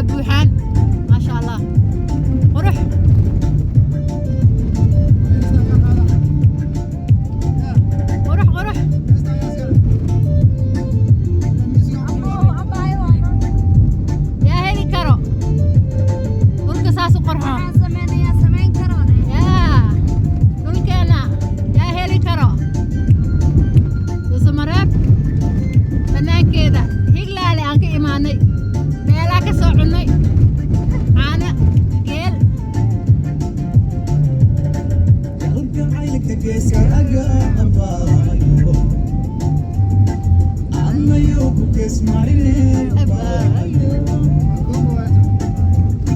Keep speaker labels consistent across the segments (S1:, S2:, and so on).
S1: Buuxaan, maasha Allah, qurux. Qurux, qurux. Yaa heli karo dhulka saas u qurxoon? Yaa dhulkeena yaa heli karo? Dhuusamareeb banaankeeda Higlaale aan ka imaanay, meelaa ka soo cunnay caano geel.
S2: Kalgacaylka geeskaga abaayo, annayo ku geesmarine abaayo,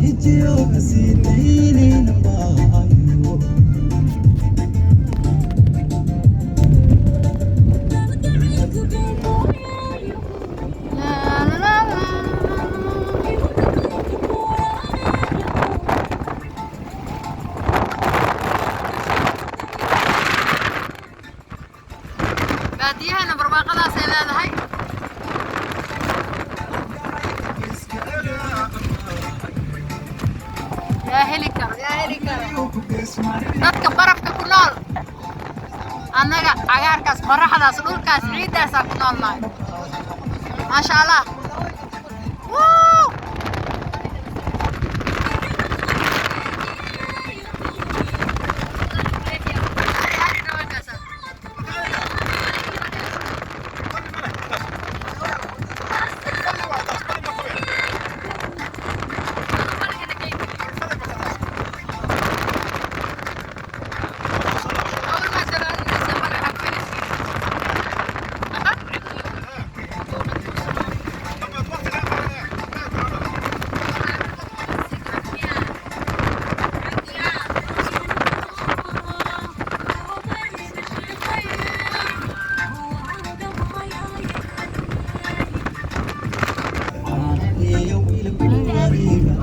S2: ijiyo kasiidaynin abaayo.
S1: La, la, la, la. Baadiyahana barwaaqadaasay leedahay. Yaa heli karo? Yaa heli karo dadka barafka ku nool? Annaga cagaarkaas, qoraxdaas, dhulkaas, ciiddaasaa ku noolnahay, maasha Allah. Wuu!
S2: Iyo wiilku wariga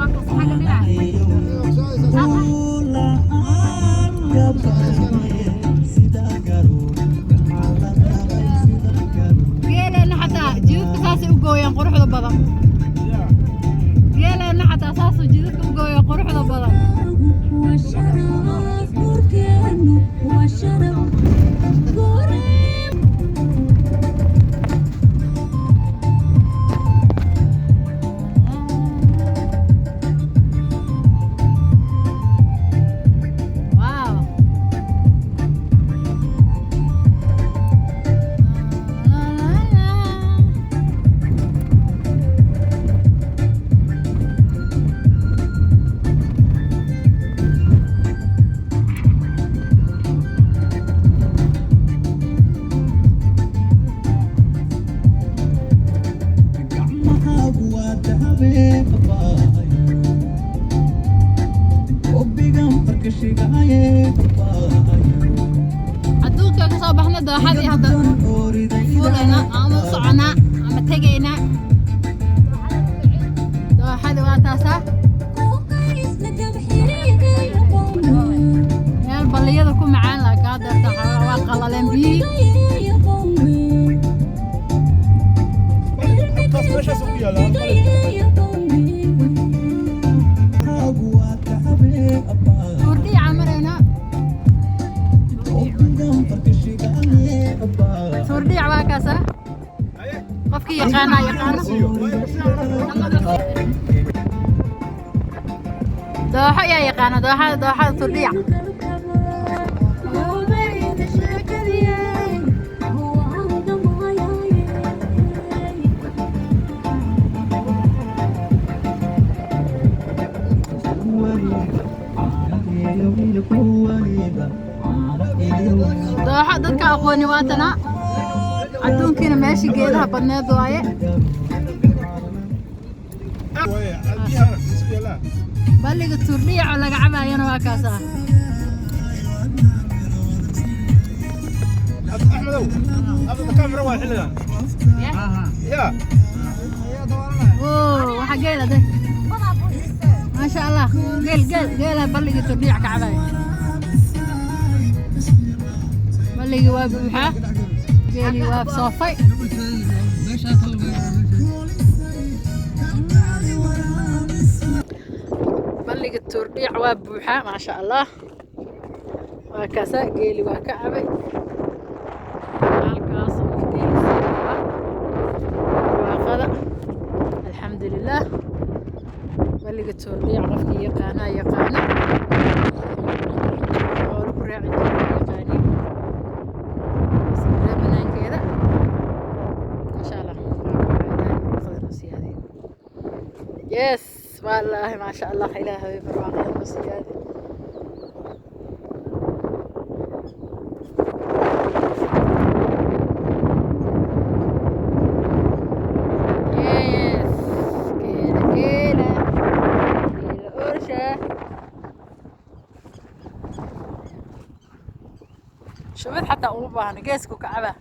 S2: sida garo sida garo.
S1: Geeleenna xataa jidadka saasay u gooyaan quruxda badan. Geeleenna xataa saasuu jidadka u gooyaan quruxda badan.
S3: وشرف بركان وشرف غريب.
S1: Wow. La, la, la.
S2: Gacmahaagu waa dahabe abaayo, obbigan farkashigaaye abaayo.
S1: Adduunka ka soo baxna, dooxadii hadda fuulayna ama u soconaa ama tegaynaa. Dooxadii waa taasaa, meel balliyada ku macaan laakiin hadda waa qalaleen biyihii.
S4: Meeshaas ku yaala.
S2: Gacmahaagu waa dahabe abaayo.
S1: Tuurdhiica maraynaa.
S2: Obbigan farkashigaaye abaayo.
S1: Tuurdhiic waa kaasaa, qofkii yaqaanaa yaqaano. Dooxo yaa yaqaana? Dooxada, dooxada Tuurdhiic. Dooxo dadka aqooni waatana. Adduunkiina meeshii geedaha badneed waaye. Balliga Tuurdhiic oo laga cabaayana waa kaasaa.
S4: Axmedow, hadda kamera waa xilligan ya.
S1: Oo, waxaa geela de, maasha Allah, geel, geel, geela balliga Tuurdhiic ka cabaaya. Balligii waa buuxaa, geelii waa soofay. Toordhiic waa buuxaa, maasha Allah. Waa kaasaa, geeli waa ka cabay halkaas oo geeli sii ah barwaaqada. Alxamdulilah. Balliga Toordhiic qofkii yaqaanaa yaqaana, xoolo ku raaci jira yaqaaniin. Sawirada banaankeeda, maasha Allah. Ilaahay barwaaqada noo siyaadiyo. Yes, wallaahi, maasha Allah. Ilaahay barwaaqada noo siyaadiyo. Yes, geela, geela, geela orsha. Shubid xataa uma baahno, geesku ka cabaa.